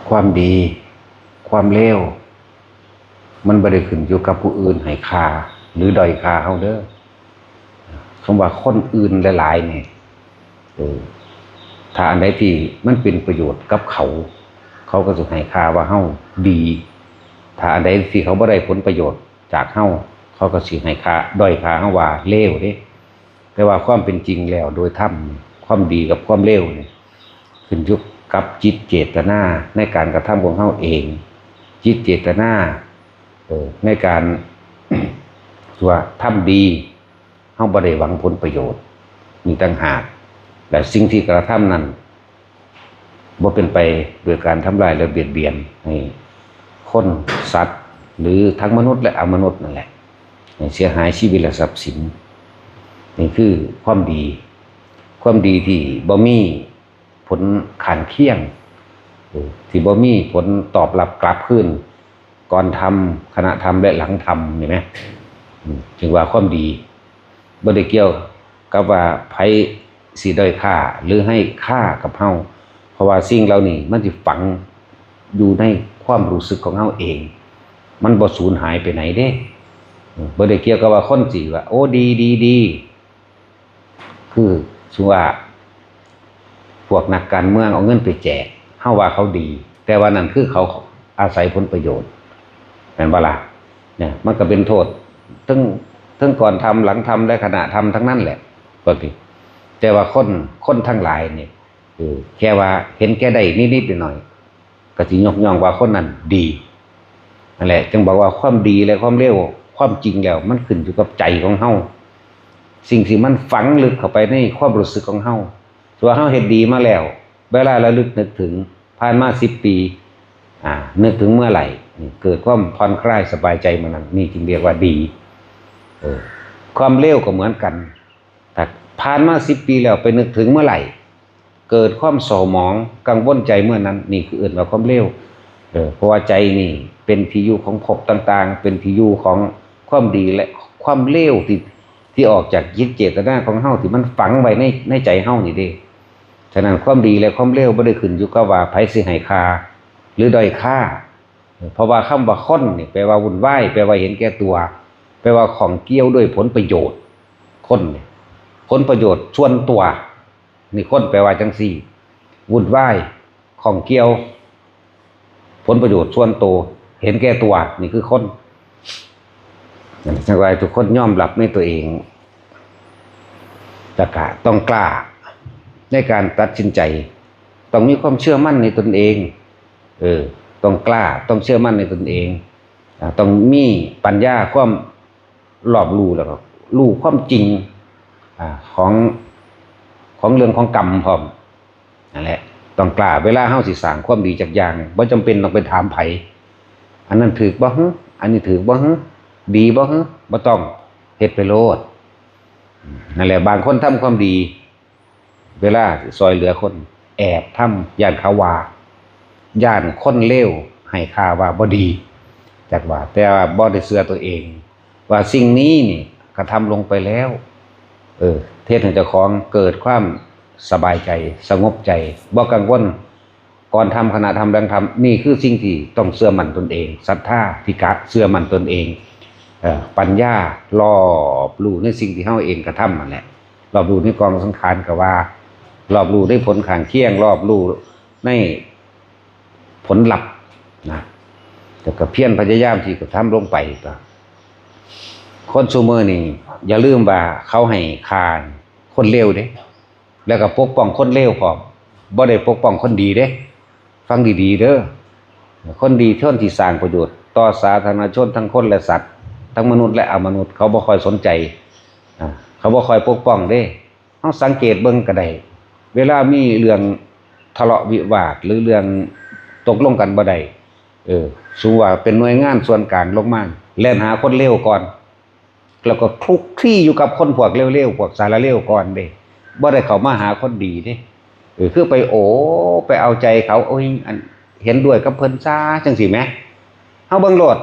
ຄວາມດີ ຄວາມເລວ ມັນບໍ່ໄດ້ຂຶ້ນຢູ່ກັບຜູ້ອື່ນໃຫ້ຄ່າ ຫຼື ດ້ອຍຄ່າເຮົາເດີ້. ຄຳວ່າຄົນອື່ນຫຼາຍໆນີ້ ເອີ ຖ້າອັນໃດທີ່ມັນເປັນປະໂຫຍດກັບເຂົາ ເຂົາກໍຊິໃຫ້ຄ່າວ່າເຮົາດີ. ຖ້າອັນໃດທີ່ເຂົາບໍ່ໄດ້ຜົນປະໂຫຍດຈາກເຮົາ ເຂົາກໍຊິໃຫ້ຄ່າ ດ້ອຍຄ່າເຮົາວ່າເລວເດ້. ແຕ່ວ່າຄວາມເປັນຈິງແລ້ວ ໂດຍທຳ ຄວາມດີກັບຄວາມເລວນີ້ ຂຶ້ນຢູ່ກັບຈິດເຈດຕະນາໃນການກະທຳຂອງເຮົາເອງ. ຈິດເຈດຕະນາ ເອີ ໃນການ ທີ່ວ່າທຳດີ ເຮົາບໍ່ໄດ້ຫວັງຜົນປະໂຫຍດນີ້ຕ່າງຫາກ ແລະ ສິ່ງທີ່ກະທຳນັ້ນ ບໍ່ເປັນໄປໂດຍການທຳລາຍ ແລະ ບຽດບຽນໃຫ້ຄົນ, ສັດ ຫຼື ທັງມະນຸດ ແລະ ອະມະນຸດນັ້ນແຫຼະ ໃຫ້ເສຍຫາຍຊີວິດ ແລະ ຊັບສິນ. ນີ້ຄືຄວາມດີ, ຄວາມດີທີ່ບໍ່ມີຜົນຂ້າງຄຽງ, ເອີ ທີ່ບໍ່ມີຜົນຕອບຮັບກັບຄືນ ກ່ອນທຳ, ຂະນະທຳ ແລະ ຫຼັງທຳ ເຫັນໄໝ? ອືມ ຈຶ່ງວ່າຄວາມດີ ບໍ່ໄດ້ກ່ຽວກັບວ່າໃຜຊິດ້ອຍຄ່າ ຫຼື ໃຫ້ຄ່າກັບເຮົາ, ເພາະວ່າສິ່ງເຫຼົ່ານີ້ມັນຊິຝັງຢູ່ໃນຄວາມຮູ້ສຶກຂອງເຮົາເອງ, ມັນບໍ່ສູນຫາຍໄປໃນເດ້. ອືມ ບໍ່ໄດ້ກ່ຽວກັບວ່າຄົນຊິວ່າ ໂອ້ ດີ ດີ ດີ ຄືສົມມຸດວ່າ ພວກນັກການເມືອງເອົາເງິນໄປແຈກ ເຮົາວ່າເຂົາດີ, ແຕ່ວ່ານັ້ນຄືເຂົາອາໄສຜົນປະໂຫຍດ ແມ່ນບໍ່ລະ? ເນຍ ມັນກໍເປັນໂທດ ເທິງ ເທິງກ່ອນທຳ ຫຼັງທຳ ແລະ ຂະນະທຳທັງນັ້ນແຫຼະ ພວກນີ້. ແຕ່ວ່າຄົນ ຄົນທັງຫຼາຍນີ້ ເອີ ແຄ່ວ່າເຫັນແກ່ໄດ້ນິດໆໜ້ອຍໆ ກໍຊິຍົກຍ້ອງວ່າຄົນນັ້ນດີ. ນັ້ນແຫຼະ ຈຶ່ງບອກວ່າຄວາມດີ ແລະ ຄວາມເລວ ຄວາມຈິງແລ້ວ ມັນຂຶ້ນຢູ່ກັບໃຈຂອງເຮົາ, ສິ່ງທີ່ມັນຝັງເລິກເຂົ້າໄປໃນຄວາມຮູ້ສຶກຂອງເຮົາ. ຖ້າວ່າເຮົາເຮັດດີມາແລ້ວ ເວລາລະລຶກນຶກເຖິງ ຜ່ານມາສິບປີ ອາ ນຶກເຖິງເມື່ອໃດ ນີ້ ເກີດຄວາມຜ່ອນຄລາຍສະບາຍໃຈເມື່ອນັ້ນ ນີ້ຈຶ່ງຮຽກວ່າດີ. ເອີ ຄວາມເລວກໍເໝືອນກັນ, ຖ້າຜ່ານມາສິບປີແລ້ວ ໄປນຶກເຖິງເມື່ອໃດ ເກີດຄວາມເສົ້າໝອງກັງວົນໃຈເມື່ອນັ້ນ ນີ້ຄືເອີ້ນວ່າຄວາມເລວ. ເອີ ເພາະວ່າໃຈນີ້ເປັນທີ່ຢູ່ຂອງພົບຕ່າງໆ, ເປັນທີ່ຢູ່ຂອງຄວາມດີ ແລະ ຄວາມເລວທີ່ ທີ່ອອກຈາກຈິດເຈດຕະນາຂອງເຮົາ ທີ່ມັນຝັງໄວ້ໃນ ໃນໃຈເຮົານີ້ເດ້. ສະນັ້ນ ຄວາມດີ ແລະ ຄວາມເລວບໍ່ໄດ້ຂຶ້ນຢູ່ກັບວ່າໃຜຊິໃຫ້ຄ່າ ຫຼື ດ້ອຍຄ່າ. ເພາະວ່າຄຳວ່າຄົນນີ້ ແປວ່າວຸ່ນວາຍ, ແປວ່າເຫັນແກ່ຕົວ, ແປວ່າຂ້ອງກ່ຽວດ້ວຍຜົນປະໂຫຍດ. ຄົນນີ້ ຜົນປະໂຫຍດສ່ວນຕົວ. ນີ້ຄົນແປວ່າຈັ່ງຊີ້ ວຸ່ນວາຍ, ຂ້ອງກ່ຽວ, ຜົນປະໂຫຍດສ່ວນໂຕ, ເຫັນແກ່ຕົວ, ນີ້ຄືຄົນ. ຈັ່ງວ່າໃຫ້ທຸກຄົນຍອມຮັບໃນຕົວເອງ ແລ້ວກະຕ້ອງກ້າໃນການຕັດສິນໃຈ, ຕ້ອງມີຄວາມເຊື່ອໝັ້ນໃນຕົນເອງ. ເອີ ຕ້ອງກ້າ, ຕ້ອງເຊື່ອໝັ້ນໃນຕົນເອງ, ອາ ຕ້ອງມີປັນຍາ, ຄວາມ ລອບຮູ້ ແລ້ວກໍຮູ້ຄວາມຈິງ ອາ ຂອງ ຂອງເລື່ອງຂອງກຳພ້ອມ. ນັ້ນແຫຼະ ຕ້ອງກ້າ. ເວລາເຮົາຊິສ້າງຄວາມດີຈັກຢ່າງ ບໍ່ຈຳເປັນຕ້ອງໄປຖາມໃຜ ອັນນັ້ນຖືກບໍ່ຫື? ອັນນີ້ຖືກບໍ່ຫື? ດີບໍ່ຫື? ບໍ່ຕ້ອງ, ເຮັດໄປໂລດ. ນັ້ນແຫຼະ ບາງຄົນທຳຄວາມດີ ເວລາຊິຊ່ອຍເຫຼືອຄົນ ແອບທຳ ຢ້ານເຂົາວ່າ, ຢ້ານຄົນເລວໃຫ້ຄ່າວ່າບໍ່ດີ ຈັກວ່າ, ແຕ່ວ່າບໍ່ໄດ້ເຊື່ອຕົວເອງວ່າສິ່ງນີ້ນີ້ກະທຳລົງໄປແລ້ວ ເອີ ເຮັດໃຫ້ເຈົ້າຂອງເກີດຄວາມສະບາຍໃຈ, ສະຫງົບໃຈ, ບໍ່ກັງວົນ. ກ່ອນທຳ, ຂະນະທຳ, ຫຼັງທຳ, ນີ້ຄືສິ່ງທີ່ຕ້ອງເຊື່ອໝັ້ນຕົນເອງ, ສັດທາທິກະ ເຊື່ອໝັ້ນຕົນເອງ, ເອີ ປັນຍາ ລອບຮູ້ໃນສິ່ງທີ່ເຮົາເອງກະທຳນັ້ນແຫຼະ, ລອບຮູ້ໃນກອງສັງຂານກໍວ່າ, ລອບຮູ້ໃນຜົນຂ້າງຄຽງ, ລອບຮູ້ໃນຜົນລັບນະ, ແລ້ວກໍພຽນພະຍາຍາມທີ່ກະທຳລົງໄປ. ກໍຄົນຊຸມື້ນີ້ຢ່າລືມວ່າເຂົາໃຫ້ຄ່າຄົນເລວເດ້. ແລ້ວກໍປົກປ້ອງຄົນເລວພ້ອມ, ບໍ່ໄດ້ປົກປ້ອງຄົນດີເດ້. ຟັງດີໆເດີ, ຄົນດີ ຄົນທີ່ສ້າງປະໂຫຍດຕໍ່ສາທາລະນະຊົນ ທັງຄົນ ແລະ ສັດ, ທັງມະນຸດ ແລະ ອະມະນຸດ, ເຂົາບໍ່ຄ່ອຍສົນໃຈ, ອາ, ເຂົາບໍ່ຄ່ອຍປົກປ້ອງເດ້. ເຮົາສັງເກດເບິ່ງກໍໄດ້, ເວລາມີເລື່ອງທະເລາະວິວາດ ຫຼື ເລື່ອງຕົກລົງກັນບໍ່ໄດ້, ເອີ, ສົມມຸດວ່າເປັນໜ່ວຍງານສ່ວນກາງລົງມາ, ແລ່ນຫາຄົນເລວກ່ອນ. ແລ້ວກໍຄຸກຄລີຢູ່ກັບຄົນພວກເລວໆ ພວກສາລະເລວກ່ອນເດ້, ບໍ່ໄດ້ເຂົ້າມາຫາຄົນດີເດ້. ເອີ ຄືໄປໂອ້ ໄປເອົາໃຈເຂົາ, ໂອ້ຍ ອັນ ເຫັນດ້ວຍກັບເພິ່ນຊາ ຈັ່ງຊີ້ແໝ. ເຮົາເບິ່ງໂລດ,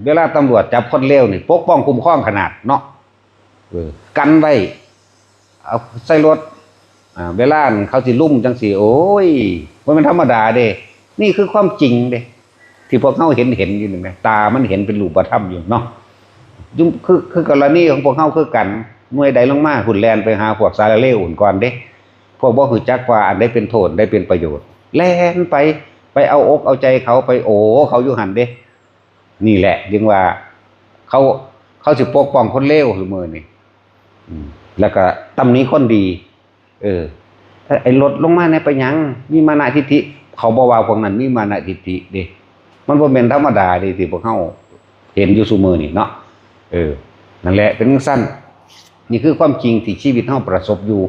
ເວລາຕຳຫຼວດຈັບຄົນເລວນີ້ ປົກປ້ອງຄຸ້ມຄອງຂະໜາດເນາະ, ເອີ ກັນໄວ້, ເອົາໃສ່ລົດ ອ່າ ເວລາອັນເຂົາຊິລຸມຈັ່ງຊີ້ ໂອ້ຍ ບໍ່ແມ່ນທຳມະດາເດ້. ນີ້ຄືຄວາມຈິງເດ້ ທີ່ພວກເຮົາເຫັນ ເຫັນຢູ່ນີ້ແໝ່ ຕາມັນເຫັນເປັນຮູບປະທຳຢູ່ເນາະ. ຢູ່ ຄື ຄືກໍລະນີຂອງພວກເຮົາຄືກັນ ໜ່ວຍໃດລົງມາພຸ້ນ ແລ່ນໄປຫາພວກສາລະເລວພຸ້ນກ່ອນເດ້. ພວກບໍ່ຮູ້ຈັກວ່າອັນໃດເປັນໂທດ ອັນໃດເປັນປະໂຫຍດ ແລ່ນໄປ ໄປເອົາອົກເອົາໃຈເຂົາ ໄປໂອ້ເຂົາຢູ່ຫັ້ນເດ້. ນີ້ແຫຼະຈຶ່ງວ່າເຂົາ ເຂົາຊິປົກປ້ອງຄົນເລວຊຸມື້ນີ້ ອືມ ແລ້ວກໍຕຳໜິຄົນດີ. ເອີ ໄອ້ລົດລົງມາແດ່ໄປຫຍັງ ມີມານະທິດຖິ. ເຂົາບໍ່ວ່າພວກນັ້ນມີມານະທິດຖິເດ້. ມັນບໍ່ແມ່ນທຳມະດາເດ້ ທີ່ພວກເຮົາເຫັນຢູ່ຊຸມື້ນີ້ເນາະ. ເອີ ນັ້ນແຫຼະ ເປັນຈັ່ງຊັ້ນ. ນີ້ຄືຄວາມຈິງທີ່ຊີວິດເຮົາປະສົບຢູ່.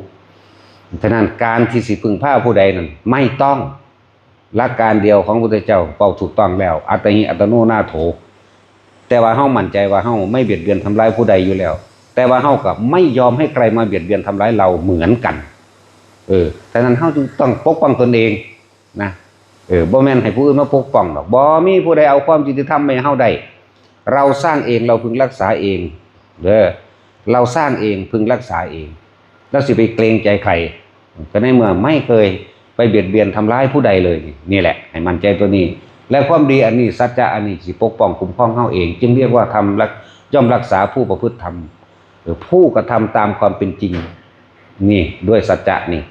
ສະນັ້ນ ການທີ່ຊິເພິ່ງພາຜູ້ໃດນັ້ນ ໄມ່ຕ້ອງ ຫຼັກການດຽວຂອງພຸດທະເຈົ້າເວົ້າຖືກຕ້ອງແລ້ວ ອັດຕະຫິອັດຕະໂນນາໂຖ. ແຕ່ວ່າເຮົາໝັ້ນໃຈວ່າເຮົາໄມ່ບຽດບຽນທຳລາຍຜູ້ໃດຢູ່ແລ້ວ ແຕ່ວ່າເຮົາກໍໄມ່ຍອມໃຫ້ໃຄມາບຽດບຽນທຳລາຍເຮົາເໝືອນກັນ. ເອີ ສະນັ້ນເຮົາຈຶ່ງຕ້ອງປົກປ້ອງຕົນເອງນະ. ເອີ ບໍ່ແມ່ນໃຫ້ຜູ້ອື່ນມາປົກປ້ອງດອກ. ບໍ່ມີຜູ້ໃດເອົາຄວາມຍຸຕິທຳມາໃຫ້ເຮົາໄດ້. ເຮົາສ້າງເອງ ເຮົາເພິ່ງຮັກສາເອງເດີ. ເຮົາສ້າງເອງ ເພິ່ງຮັກສາເອງ ເຮົາຊິໄປເກງໃຈໃຜ? ກໍໃນເມື່ອໄມ່ເຄີຍໄປບຽດບຽນທຳລາຍຜູ້ໃດເລີຍ. ນີ້ແຫຼະ ໃຫ້ໝັ້ນໃຈຕົວນີ້ ແລະ ຄວາມດີອັນນີ້ ສັດຈະອັນນີ້ຊິປົກປ້ອງຄຸ້ມຄອງເຮົາເອງ. ຈຶ່ງຮຽກວ່າທຳ ຍ່ອມຮັກສາຜູ້ປະພຶດທຳ ເອີ ຜູ້ກະທຳຕາມຄວາມເປັນຈິງ. ນີ້ ດ້ວຍສັດຈະນີ້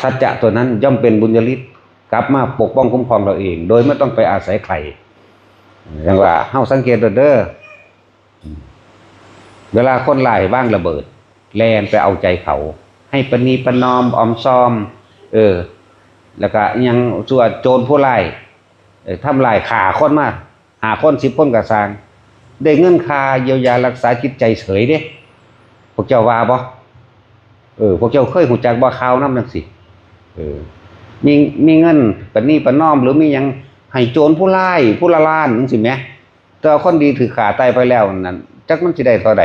ສັດຈະຕົວນັ້ນຍ່ອມເປັນບຸນຍະລິດ ກັບມາປົກປ້ອງຄຸ້ມຄອງເຮົາເອງ ໂດຍບໍ່ຕ້ອງໄປອາໄສໃຜ. ຈັ່ງວ່າເຮົາສັງເກດເດີ ເວລາຄົນຮ້າຍວາງລະເບີດ ແລ່ນໄປເອົາໃຈເຂົາ ໃຫ້ປະນີປະນອມອອມຊອມ. ເອີ ແລ້ວກະອີ່ຫຍັງ ຊົ່ວໂຈນຜູ້ຮ້າຍ ເອີ ທຳລາຍຂ້າຄົນມາຫ້າຄົນສິບຄົນກະຊ່າງ ໄດ້ເງິນຄ່າຢຽວຢາຮັກສາຈິດໃຈເສີຍເດ້. ພວກເຈົ້າວ່າບໍ່? ເອີ ພວກເຈົ້າເຄີຍຮູ້ຈັກບໍ່ ຂ່າວນຳຈັ່ງຊີ້? ເອີ ມີ ມີເງິນປະນີປະນອມ ຫຼືມີຫຍັງ ໃຫ້ໂຈນຜູ້ຮ້າຍຜູ້ລະລ້ານຈັ່ງຊີ້ແໝ່. ແຕ່ວ່າຄົນດີຖືກຂ້າຕາຍໄປແລ້ວນັ້ນ ຈັກມັນຊິໄດ້ເທົ່າໃດ.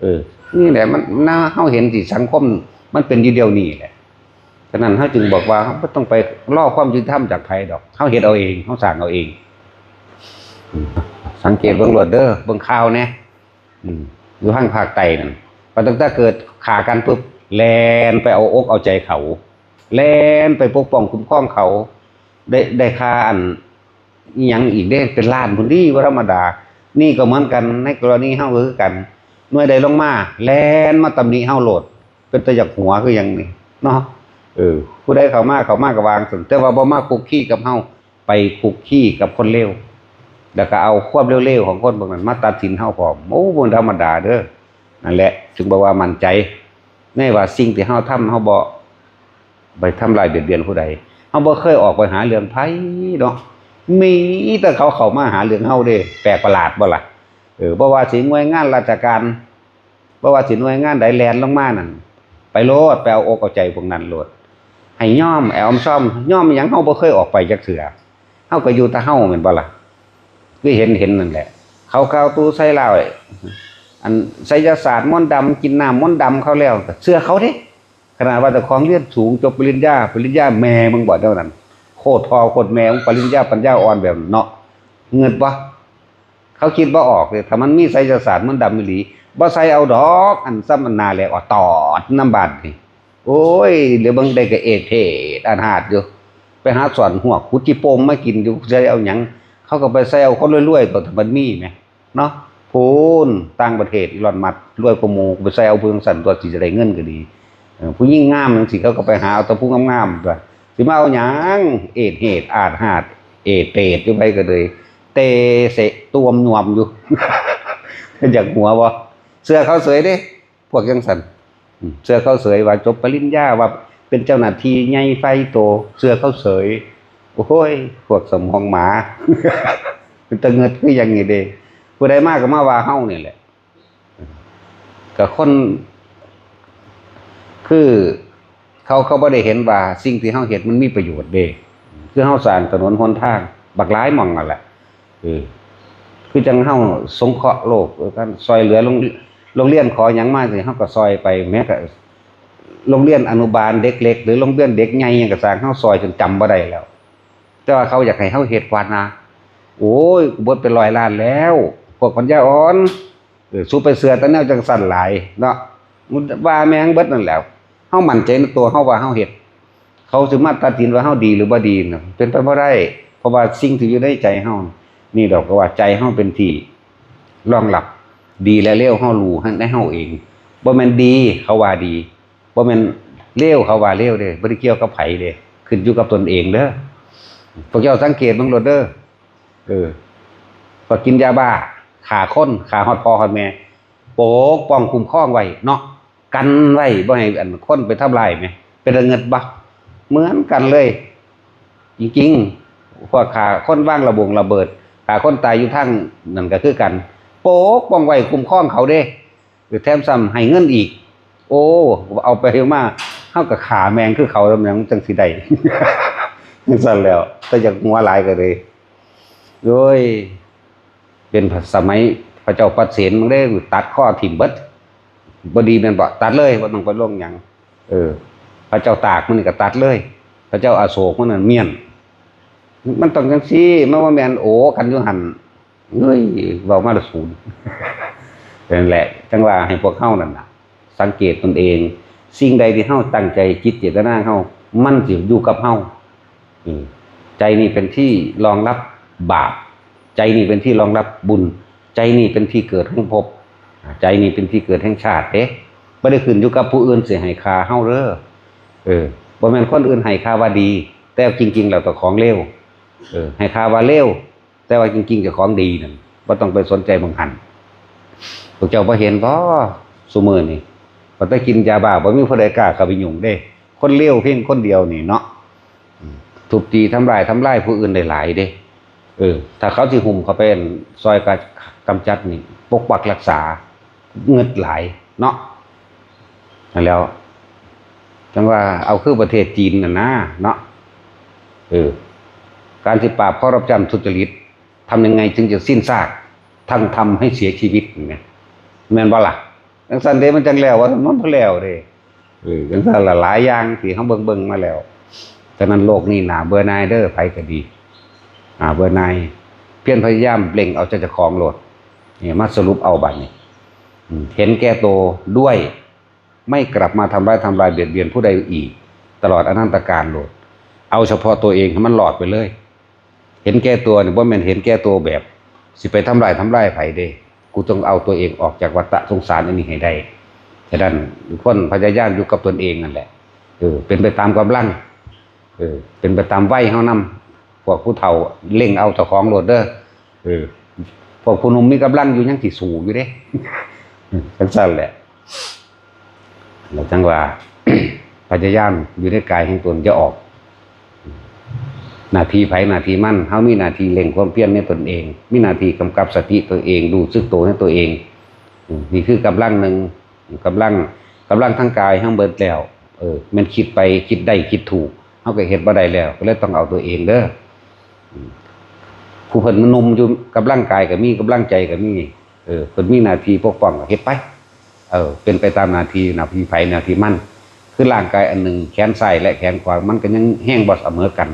ເອີ ນີ້ແຫຼະ ມັນ ນະ ເຮົາເຫັນທີ່ສັງຄົມມັນເປັນຢູ່ດຽວນີ້ແຫຼະ. ສະນັ້ນເຮົາຈຶ່ງບອກວ່າ ເຮົາບໍ່ຕ້ອງໄປລໍຄວາມຍຸຕິທຳຈາກໃຜດອກ. ເຮົາເຮັດເອົາເອງ ເຮົາສ້າງເອົາເອງ. ອືມ ສັງເກດເບິ່ງໂລດເດີ ເບິ່ງຂ່າວແດ່. ອືມ ຢູ່ທາງພາກໃຕ້ນັ້ນ ວ່າຕັ້ງແຕ່ເກີດຂ້າກັນປຶບ ແລ່ນໄປເອົາອົກເອົາໃຈເຂົາ ແລ່ນໄປປົກປ້ອງຄຸ້ມຄອງເຂົາ. ໄດ້ ໄດ້ຄ່າອັນ ອີ່ຫຍັງອີກເດ້ ເປັນລ້ານພຸ້ນເດ້ ບໍ່ທຳມະດາ. ນີ້ກໍເໝືອນກັນ ໃນກໍລະນີເຮົາກໍຄືກັນ ໜ່ວຍໃດລົງມາ ແລ່ນມາຕຳໜິເຮົາໂລດ ເປັນຕາຢາກຫົວຄືຫຍັງນີ້ເນາະ. ເອີ ຜູ້ໃດເຂົ້າມາ ເຂົ້າມາກໍວ່າຈັ່ງຊັ້ນ ແຕ່ວ່າບໍ່ມາຄຸກຄີກັບເຮົາ ໄປຄຸກຄີກັບຄົນເລວ ແລ້ວກໍເອົາຄວາມເລວໆຂອງຄົນພວກນັ້ນມາຕັດສິນເຮົາພ້ອມ. ໂອ້ ບໍ່ທຳມະດາເດີ. ນັ້ນແຫຼະ ຈຶ່ງບອກວ່າໝັ້ນໃຈ ໃນວ່າສິ່ງທີ່ເຮົາທຳ ເຮົາບໍ່ໄປທຳລາຍບຽດບຽນຜູ້ໃດ. ເຮົາບໍ່ເຄີຍອອກໄປຫາເລື່ອງໃຜເນາະ ມີແຕ່ເຂົາເຂົ້າມາຫາເລື່ອງເຮົາເດ້. ແປກປະຫຼາດບໍ່ລະ? ເອີ ບໍ່ວ່າຊິໜ່ວຍງານລາຊະການ ບໍ່ວ່າຊິໜ່ວຍງານໃດແລ່ນລົງມານັ້ນ ໄປໂລດ ໄປເອົາອົກເອົາໃຈພວກນັ້ນໂລດ ໃຫ້ຍອມ ແອມຊອມ. ຍອມຫຍັງ? ເຮົາບໍ່ເຄີຍອອກໄປຈັກເທື່ອ ເຮົາກໍຢູ່ແຕ່ເຮົາແມ່ນບໍ່ລະ? ຄືເຫັນ ເຫັນນັ້ນແຫຼະ ເຂົາກ່າວຕູໃສ່ລາວ ອັນໄສຍະສາດມົນດຳ ກິນນ້ຳມົນດຳເຂົາແລ້ວ ກໍເຊື່ອເຂົາເດ້. ຂະໜາດວ່າເຈົ້າຂອງຮຽນສູງ ຈົບປະລິນຍາ ປະລິນຍາແມ່ມຶງບໍ່ ແນວນັ້ນ ໂຄດພໍ່ໂຄດແມ່ມຶງ ປະລິນຍາປັນຍາອ່ອນແບບນັ້ນເນາະ. ເງິດບໍ່? ເຂົາຄິດບໍ່ອອກເດ້ ຖ້າມັນມີໄສຍະສາດມົນດຳອີ່ຫຼີ ບໍ່ໃສ່ເອົາດອກ ອັນສ່ຳອັນໜ້າແຫຼກອອດຕອດນຳບາດນີ້. ໂອ້ຍ ເຫຼືອເບິ່ງໄດ້ກໍເອດເພດອາດຫາດຢູ່ ໄປຫາສອນຫວກຂຸດຈີ່ໂປ່ງມາກິນຢູ່ ໃສ່ເອົາຫຍັງ? ເຂົາກໍໄປໃສ່ເອົາຄົນລວຍໆ ຕົວະ ຖ້າມັນມີແໝ່ເນາະ. ພຸ້ນຕ່າງປະເທດ ອີລອນມັດ ລວຍກວ່າໝູ່ ໄປໃສ່ເອົາຜູ້ຈັ່ງຊັ້ນຕົວະ ຊິຈະໄດ້ເງິນກໍດີ. ເອີ ຜູ້ຍິງງາມຈັ່ງຊີ້ ເຂົາກໍໄປຫາເອົາແຕ່ຜູ້ງາມໆຕົວະ ຊິມາເອົາຫຍັງ? ເອດເພດອາດຫາດ ເອດເພດຢູ່ໃຜກໍເລີຍ ເຕະເສະຕວມນວມຢູ່ ຢາກຫົວບໍ່? ເຊື່ອເຂົາເສີຍເດ້ ພວກຈັ່ງຊັ້ນ ອືມ ເຊື່ອເຂົາເສີຍວ່າຈົບປະລິນຍາ ວ່າເປັນເຈົ້າໜ້າທີ່ໃຫຍ່ໄຟໂຕ ເຊື່ອເຂົາເສີຍ. ໂອ້ຍ ພວກສະໝອງໝາ ເປັນຕາເງິດຄືຫຍັງນີ້ເດ້. ຜູ້ໃດມາກໍມາວ່າເຮົານີ້ແຫຼະ ກໍຄົນ ຄືເຂົາ ເຂົາບໍ່ໄດ້ເຫັນວ່າສິ່ງທີ່ເຮົາເຮັດມັນມີປະໂຫຍດເດ້. ຄືເຮົາສ້າງຖະໜົນຫົນທາງບັກຫຼາຍໝ່ອງນັ້ນແຫຼະ ເອີ ຄືຈັ່ງເຮົາສົງເຄາະໂລກ ເອີ ການຊ່ອຍເຫຼືອໂລງ ໂລງຮຽນຂໍຫຍັງມາຊີ້ ເຮົາກໍຊ່ອຍໄປ. ແມ້ກະໂລງຮຽນອະນຸບານເດັກເລັກ ຫຼືໂລງຮຽນເດັກໃຫຍ່ຫຍັງກໍຊ່າງ ເຮົາຊ່ອຍຈົນຈຳບໍ່ໄດ້ແລ້ວ ແຕ່ວ່າເຂົາຢາກໃຫ້ເຮົາຮັດວັດນະ. ໂອ້ຍ ເບິດເປັນຮ້ອຍລ້ານແລ້ວ ພວກປັນຍາອ່ອນ. ເອີ ສູໄປເຊື່ອແຕ່ແນວຈັ່ງຊັ້ນຫຼາຍເນາະ ວ່າແມ່ງເບິດນັ້ນແຫຼ້ວ. ເຮົາໝັ້ນໃຈໃນຕົວເຮົາວ່າເຮົາເຮັດ ເຂົາຊິມາຕັດສິນວ່າເຮົາດີຫຼືບໍ່ດີນະ ເປັນໄປບໍ່ໄດ້ ເພາະວ່າສິ່ງທີ່ຢູ່ໃນໃຈເຮົາ ນີ້ດອກ ເພາະວ່າໃຈເຮົາເປັນທີ່ຮອງຮັບ ດີແລະເລວເຮົາຮູ້ໃນເຮົາເອງ ບໍ່ແມ່ນດີເຂົາວ່າດີ ບໍ່ແມ່ນເລວເຂົາວ່າເລວເດ້ ບໍ່ໄດ້ກ່ຽວກັບໃຜເດ້ ຂຶ້ນຢູ່ກັບຕົນເອງເດີ. ພວກເຈົ້າສັງເກດເບິ່ງໂລດເດີ ເອີ ພວກກິນຢາບ້າ ຂ້າຄົນ ຂ້າຮອດພໍ່ຮອດແມ່ ປົກປ້ອງຄຸ້ມຄອງໄວ້ເນາະ ກັນໄວ້ບໍ່ໃຫ້ ອັນ ຄົນໄປທຳລາຍແໝ ເປັນຕາເງິດບໍ່? ເໝືອນກັນເລີຍ ຈິງໆ ພວກຂ້າຄົນວາງລະບົງລະເບີດ ຂ້າຄົນຕາຍຢູ່ທາງນັ້ນກໍຄືກັນ ປົກປ້ອງໄວ້ຄຸ້ມຄອງເຂົາເດ້ ແຖມຊ້ຳໃຫ້ເງິນອີກ ໂອ້ ເອົາໄປເອົາມາ ເຮົາກໍຂ້າແມ່ງຄືເຂົາແລ້ວ ມັນຈັ່ງຊິໄດ້ ຈັ່ງຊັ້ນແລ້ວ ແຕ່ຢາກຫົວຫຼາຍກໍເລີຍ ໂອ້ຍ ເປັນສະໄໝພະເຈົ້າປັດເສນເບິ່ງເດ້ ຕັດຄໍຖິ້ມເບິດ ບໍ່ດີແມ່ນບໍ່? ຕັດເລີຍ ບໍ່ຕ້ອງໄປລົງຫຍັງ ເອີ ພະເຈົ້າຕາກມັນນີ້ກໍຕັດເລີຍ ພະເຈົ້າອະໂສກມັນນັ້ນມ້ຽນ ມັນຕ້ອງຈັ່ງຊີ້ ມັນບໍ່ແມ່ນໂອກັນຢູ່ຫັ້ນ ເອີຍ ເວົ້າມາແລ້ວສູນ ນັ້ນແຫຼະ ຈັ່ງວ່າໃຫ້ພວກເຮົານັ້ນນະ ສັງເກດຕົນເອງ ສິ່ງໃດທີ່ເຮົາຕັ້ງໃຈ ຈິດເຈດຕະນາເຮົາ ມັນຊິຢູ່ກັບເຮົາ ອືມ ໃຈນີ້ເປັນທີ່ຮອງຮັບບາບ ໃຈນີ້ເປັນທີ່ຮອງຮັບບຸນ ໃຈນີ້ເປັນທີ່ເກີດແຫ່ງພົບ ໃຈນີ້ເປັນທີ່ເກີດແຫ່ງຊາດເດ້ ບໍ່ໄດ້ຂຶ້ນຢູ່ກັບຜູ້ອື່ນຊິໃຫ້ຄ່າເຮົາເດີ ເອີ ບໍ່ແມ່ນຄົນອື່ນໃຫ້ຄ່າວ່າດີ ແຕ່ຈິງໆແລ້ວເຈົ້າຂອງເລວ ເອີ ໃຫ້ຄ່າວ່າເລວ ແຕ່ວ່າຈິງໆເຈົ້າຂອງດີນັ້ນ ບໍ່ຕ້ອງໄປສົນໃຈໝ່ອງຫັ້ນ ພວກເຈົ້າບໍ່ເຫັນບໍ ຊຸມື້ນີ້ ວ່າແຕ່ກິນຢາບ້າ ບໍ່ມີຜູ້ໃດກ້າເຂົ້າໄປຫຍຸ້ງເດ້ ຄົນເລວພຽງຄົນດຽວນີ້ເນາະ ອືມ ທຸບຕີທຳຮ້າຍ ທຳລາຍຜູ້ອື່ນໄດ້ຫຼາຍເດ້ ເອີ ຖ້າເຂົາຊິຫຸ້ມເຂົ້າໄປ ອັນ ຊ່ອຍກະ ກຳຈັດນີ້ ປົກປັກຮັກສາ ເງິດຫຼາຍເນາະ ນັ້ນແຫຼ້ວ ຈັ່ງວ່າເອົາຄືປະເທດຈີນນັ້ນນາເນາະ ເອີ ການຊິປາບຄໍຣັບຊັນທຸດຈະລິດ ທຳຍັງໄງຈຶ່ງຈະສິ້ນຊາກ ທັງທຳໃຫ້ເສຍຊີວິດ ແມ່ນ ແມ່ນບໍ່ລະ? ຈັ່ງຊັ້ນເດ້ ມັນຈັ່ງແລ້ວ ວ່າມັນບໍ່ແລ້ວເດ້ ເອີ ຈັ່ງຊັ້ນລະ ຫຼາຍຢ່າງທີ່ເຮົາເບິ່ງໆມາແລ້ວ ສະນັ້ນໂລກນີ້ໜ້າເບື່ອໜ່າຍເດີ ໃຜກໍດີ ໜ້າເບື່ອໜ່າຍ ພຽນພະຍາຍາມເລັ່ງເອົາໃຈເຈົ້າຂອງໂລດ ນີ້ມາສະຫຼຸບເອົາບັດນີ້ ອືມ ເຫັນແກ່ໂຕດ້ວຍ ໄມ່ກັບມາທຳຮ້າຍ ທຳລາຍບຽດບຽນຜູ້ໃດອີກ ຕະຫຼອດອະນັນຕະການໂລດ ເອົາສະເພາະໂຕເອງໃຫ້ມັນລອດໄປເລີຍ ເຫັນແກ່ຕົວນີ້ບໍ່ແມ່ນເຫັນແກ່ຕົວແບບຊິໄປທຳລາຍ ທຳລາຍໃຜເດ້ ກູຕ້ອງເອົາຕົວເອງອອກຈາກວັດຕະສົງສານອັນນີ້ໃຫ້ໄດ້ ສະນັ້ນ ຄວນພະຍາຍາມຢູ່ກັບຕົນເອງນັ້ນແຫຼະ ເອີ ເປັນໄປຕາມກຳລັງ ເອີ ເປັນໄປຕາມໄວເຮົານຳ ພວກຜູ້ເຖົ້າເລັ່ງເອົາເຈົ້າຂອງໂລດເດີ ເອີ ພວກຜູ້ໜຸ່ມມີກຳລັງຢູ່ຍັງຊິສູ້ຢູ່ເດ້ ຈັ່ງຊັ້ນແຫຼະ ແລ້ວຈັ່ງວ່າ ພະຍາຍາມຢູ່ໃນກາຍແຫ່ງຕົນ ຢ່າອອກ ໜ້າທີ່ໃຜໜ້າທີ່ມັນ ເຮົາມີໜ້າທີ່ເລັ່ງຄວາມພຽນໃນຕົນເອງ ມີໜ້າທີ່ກຳກັບສະຕິຕົວເອງ ຮູ້ສຶກໂຕໃນຕົວເອງ ອືມ ນີ້ຄືກຳລັງໜຶ່ງ ກຳລັງ ກຳລັງທາງກາຍເຮົາເບິດແລ້ວ ເອີ ແມ່ນຄິດໄປ ຄິດໄດ້ ຄິດຖືກ ເຮົາກໍເຮັດບໍ່ໄດ້ແລ້ວ ກໍເລີຍຕ້ອງເອົາຕົວເອງເດີ ອືມ ຜູ້ເພິ່ນໜຸ່ມຢູ່ ກຳລັງກາຍກໍມີ ກຳລັງໃຈກໍມີ ເອີ ເພິ່ນມີໜ້າທີ່ປົກປ້ອງກໍເຮັດໄປ ເອີ ເປັນໄປຕາມໜ້າທີ່ ໜ້າທີ່ໃຜໜ້າທີ່ມັນ ຄືຮ່າງກາຍອັນໜຶ່ງ ແຂນຊ້າຍ ແລະ ແຂນຂວາ ມັນກໍຍັງແຮງບໍ່ສະເໝີກັນ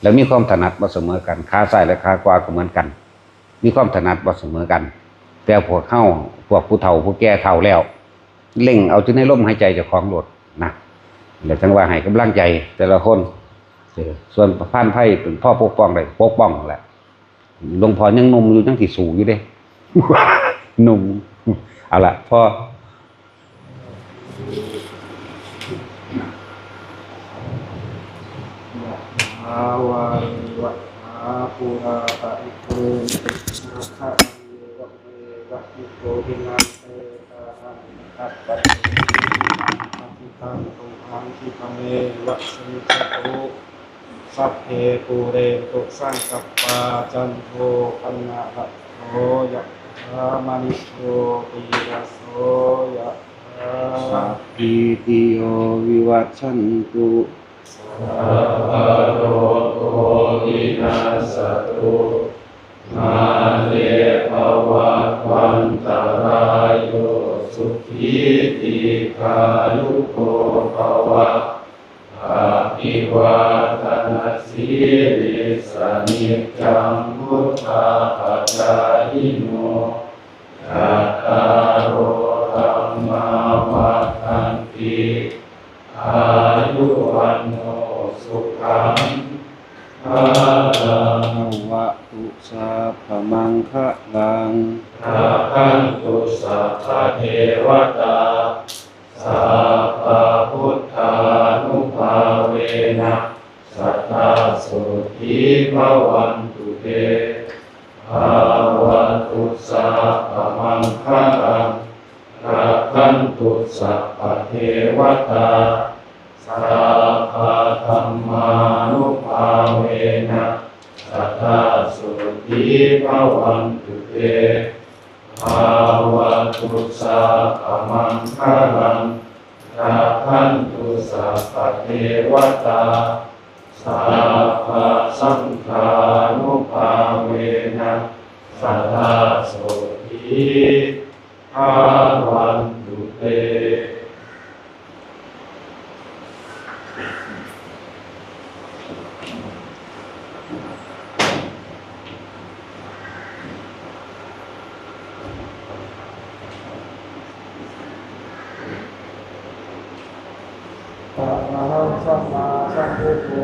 ແລະ ມີຄວາມຖະໜັດບໍ່ສະເໝີກັນ ຂາຊ້າຍ ແລະ ຂາຂວາກໍເໝືອນກັນ ມີຄວາມຖະໜັດບໍ່ສະເໝີກັນ ແຕ່ພວກເຮົາ ພວກຜູ້ເຖົ້າຜູ້ແກ່ເຖົ້າແລ້ວ ເລັ່ງເອົາຢູ່ໃນລົມຫາຍໃຈເຈົ້າຂອງໂລດນະ ແລ້ວຈັ່ງວ່າໃຫ້ກຳລັງໃຈແຕ່ລະຄົນ ເອີ ສ່ວນພານໄພເປັນພໍປົກປ້ອງໄດ້ກໍປົກປ້ອງແຫຼະ ຫຼວງພໍ່ຍັງໜຸ່ມຢູ່ ຍັງຊິສູ້ຢູ່ເດ້ ໜຸ່ມ ເອົາລະ ພໍ ຍະຖາ ວາລິວະ ຫາ ປູຣາ ປະລິປູເຣນ ติ ສາຄະ ເມ ວະ ເມ ວະ ອິໂຕ ທິນນາ ເປ ຕາ ນັງ ປັກກະ ປັນ ເຕ ປັນ ປັນ ຕິ ຕັງ ຕຸ ຫັງ ຄິ ປະ ເມ ວະ ສະ ມິດ ຊະ ຕຸ ສັບ ເພ ປູເຣນຕຸ ສັງ ກັບ ປາ ຈັນ ໂທ ປະນະ ລະ ໂສ ຍະ ຖາ ມະ ນີ ໂຊ ຕິ ລະ ໂສ ຍະ ຖາ ສະ ພ ພິ ຕິ ໂຍ ວິ ວະ ຊັນ ຕຸ ສະ ພະ ໂລ ໂກ ວິ ນາ ສ ຕຸ ມະ ເລ ພະ ວະ ວັນ ຕະ ລາ ໂຍ ສຸ ຂີ ດີ ຄາ ຍຸ ໂກ ພະ ວະ ອະ ພິ ວາ ທະ ນະ ສີ ລິ ສະ ນິ ຈັງ ວຸ ທ າ ປະ ຈາ ຍິ ໂນ ຈະ ຕາ ໂລ ທຳ ມາ ວັ ທັນ ຕິ ອາຍຸວັນໂນສຸຂັງພະລັງ ພະວະຕຸ ສັບພະມັງຄະລັງ ຣະຄັນຕຸ ສັບພະເທວະຕາ ສັບພະພຸດທານຸພາເວນະ ສະດາໂສຕີພະວັນຕຸເຕ ພະວະຕຸ ສັບພະມັງຄະລັງ ຣະຄັນຕຸ ສັບພະເທວະຕາ ສັບພະທຳມານຸພາເວນະ ສະດາໂສຕີພະວັນຕຸເຕ ພະວະຕຸ ສັບພະມັງຄະລັງ ຣະຄັນຕຸ ສັບພະເທວະຕາ ສັບພະສັງຄານຸພາເວນະ ສະດາໂສຕີພະວັນຕຸເຕ. ອະລະຫັງ ສຳມາສຳພຸດໂທ